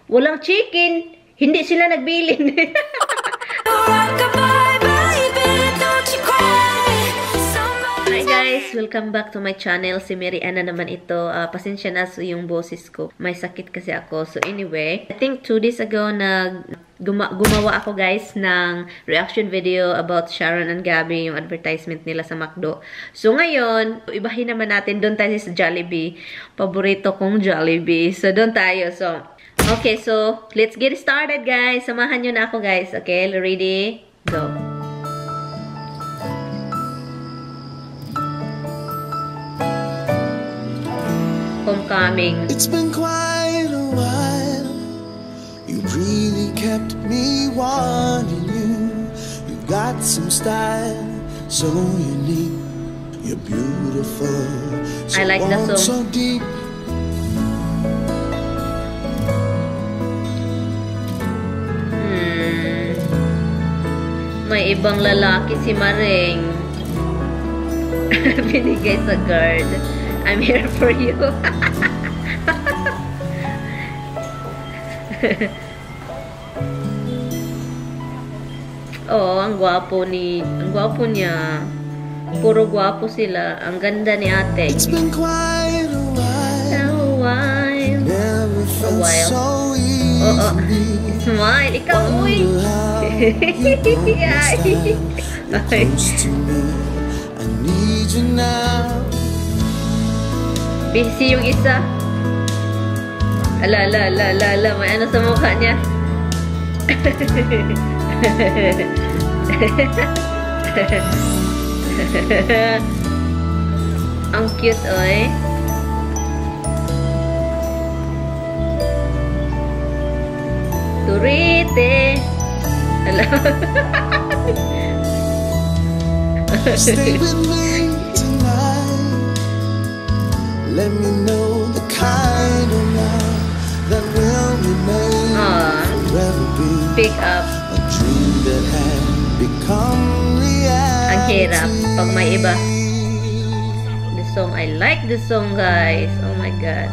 Walang chicken. Hindi sila nagbilin. Hi guys! Welcome back to my channel. Si MaryAnn na naman ito. Pasensya na yung boses ko. May sakit kasi ako. So anyway, I think 2 days ago gumawa ako guys ng reaction video about Sharon and Gabby, yung advertisement nila sa McDo. So ngayon, ibahin naman natin. Doon tayo sa Jollibee. Paborito kong Jollibee. So doon tayo. So, okay. So, let's get started guys. Samahan nyo na ako guys. Okay? Ready? Go. Homecoming. It's been quite a while. You really kept me wanting you. You got some style, so unique. You're beautiful. So I like the song. So deep. May ibang lalaki si Maring. Binigay sa guard. I'm here for you. Oh, ang gwapo niya. Puro gwapo sila. Ang ganda ni ate. It's been quite a while. Never felt so easy. Smile. Ikaw, uy. Close to me. I need you now. Busy yung isa. Ala, may ano sa mukha niya. Ang cute, oy. Turite. Ala. Stay with me tonight. Let me know the kind of love that will remain forever be. Pick up. A dream that had become reality. Ang hirap pag may iba. The song, I like the song guys. Oh my god.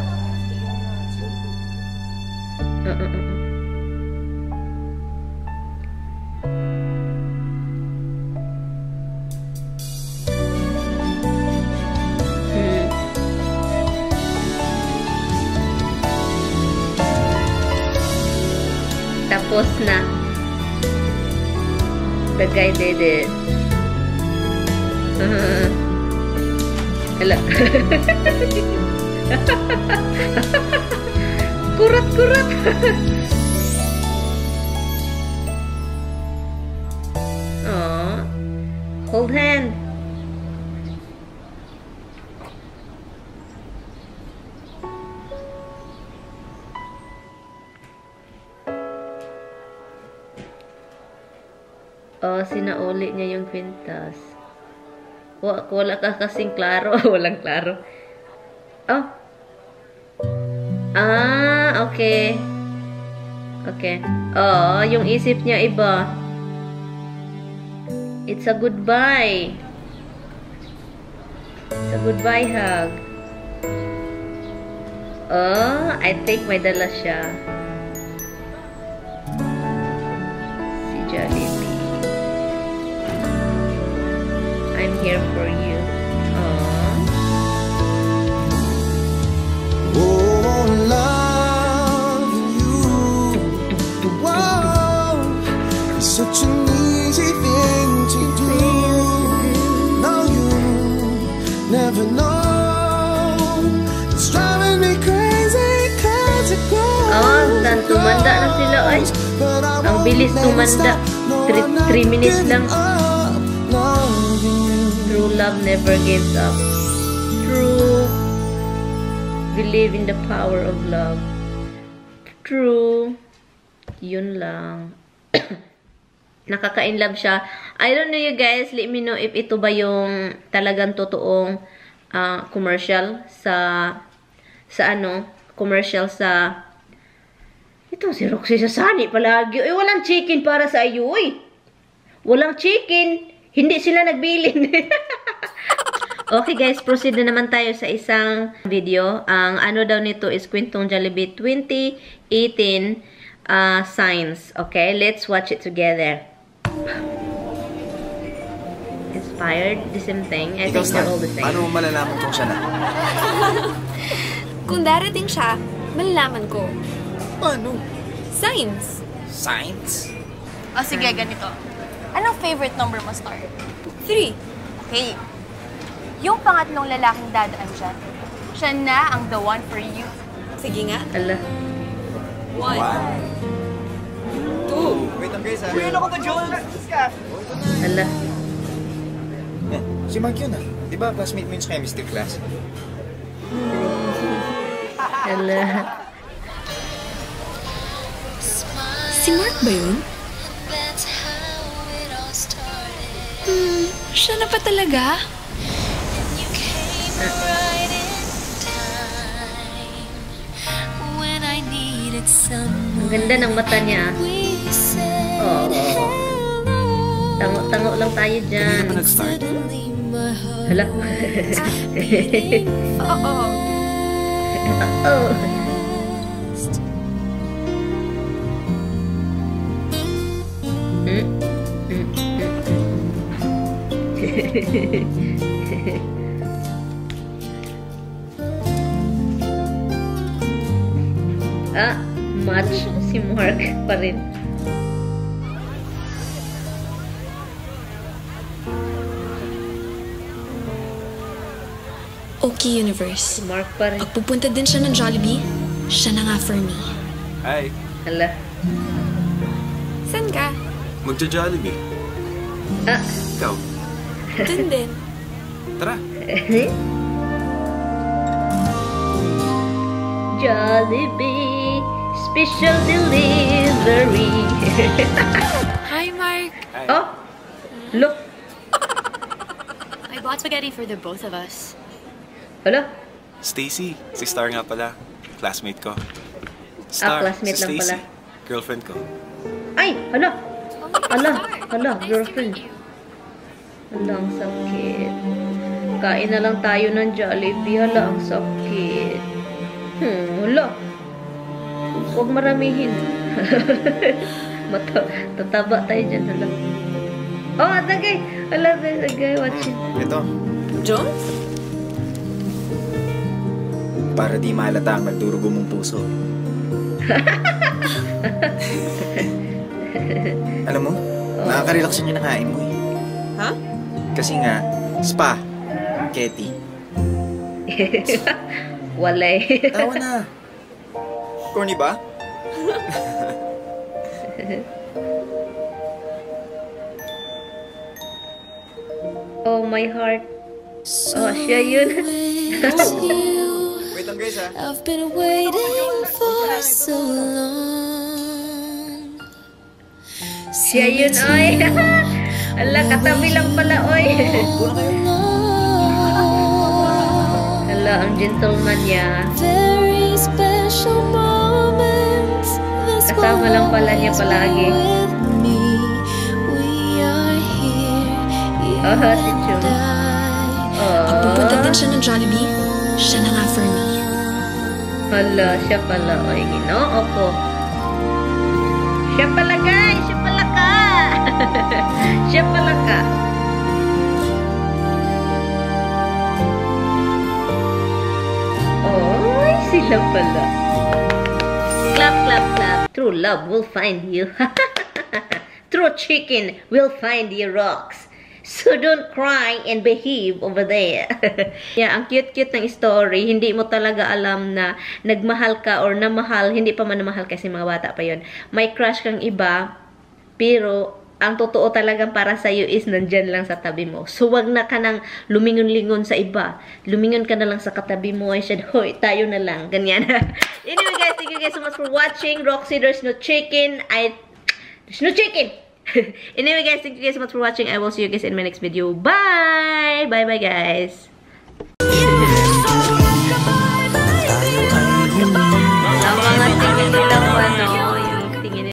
Tapos na. The guy did it. Hala. Kurat. Oh. Hold hand. Oh, sinauli niya yung kwintas. Wala ka kasing klaro. Walang klaro. Oh. Ah, okay. Okay. Oh, yung isip niya iba. It's a goodbye. It's a goodbye hug. Oh, I think may dala siya. Si Jollibee. I'm here for you. Aww. Oh, loving you. Whoa, it's such an easy thing to do. No, you never know. It's driving me crazy 'cause it grows. Oh, dan tumanda na sila ay. Ang bilis tumanda. 3 minutes lang. True love never gives up. True. Believe in the power of love. True. Yun lang. Nakaka-inlove siya. I don't know you guys. Let me know if ito ba yung talagang totoong commercial sa commercial sa ito si Roxy sa Sani palagi. Ay, walang chicken para sa iyo. Walang chicken. Hindi sila nagbilin. Okay guys, proceed na naman tayo sa isang video. Ang ano daw nito is Kwentong Jollibee 2018 Signs. Okay, let's watch it together. Inspired, the same thing. I think they're all the same. Paano mo malalaman kung siya na? Kung darating siya, malalaman ko. Paano? Signs. Signs? O sige, ganito. Anong favorite number mo, Star? 3. Okay. Yung pangatlong lalaking dadaan dyan, siya na ang the one for you. Sige nga. Ala. 1. 2. Wait lang guys ha. Uy, ano ko to, John? Ala. Si Mark yun ah. Di ba classmate mo yun sa chemistry class? Ala. Si Mark ba yun? Siya na pa talaga? Ang ganda ng mata niya. Oh. Tango-tango lang tayo dyan. Hindi na ba nag-start? Hala. Oo. Oh. Match si Mark pa rin. Okay, Universe. Si Mark pa rin. Pag pupunta din siya ng Jollibee, siya na nga for me. Hi. Hala. Saan ka? Magja-Jollibee. Ikaw. Dun din. Tara. Jollibee special delivery. Hi, Mark. Hi. Oh, look. I bought spaghetti for the both of us. Hala. Stacy. Si Star nga pala. Classmate ko. Star, classmate si lang pala. Stacy. Girlfriend ko. Ay, hala. Hala, hala, Nice to girlfriend. meet you. Hala, ang sakit. Kain na lang tayo ng Jollibee. Hala, ang sakit. Hala. Huwag maramihin. Tataba tayo dyan. Hala. Oh, tagay. Hala, tagay. Watch it. Ito. John? Para di malata ang nagdurugo mong puso. Alam mo, nakaka-relax yung kinakain mo eh. Ha? Kasi nga, spa, Ketty. Walay. Tawa na. Corny ba? Oh, my heart. Oh, siya yun. Wait lang guys ha. I've been waiting for so long. Siya yun, oy. Ala, katabi lang pala, oy. Ala, ang gentleman niya. Very special moments. Kasama lang pala niya palagi. Oh, si Chum. Pag pupunta din siya ng Jollibee, siya na nga for me. Hala, siya pala, oy. Ginoo ko. Siya pala, guys. Siya pala ka. Siya pala ka. Oy, sila pala. Clap, clap, clap. True love will find you. True chicken will find your rocks. So don't cry and behave over there. Yeah, ang cute-cute ng story. Hindi mo talaga alam na nagmahal ka or namahal. Hindi pa man namahal kasi mga bata pa yon. May crush kang iba, pero ang totoo talagang para sa'yo is nandyan lang sa tabi mo. So wag na ka nang lumingon-lingon sa iba. Lumingon ka na lang sa katabi mo. I said, hoy, tayo na lang. Ganyan. Anyway guys, thank you guys so much for watching. Roxy, there's no chicken. There's no chicken. Anyway guys, thank you guys so much for watching. I will see you guys in my next video. Bye! Bye-bye guys! Ang mga tingin nilang ano.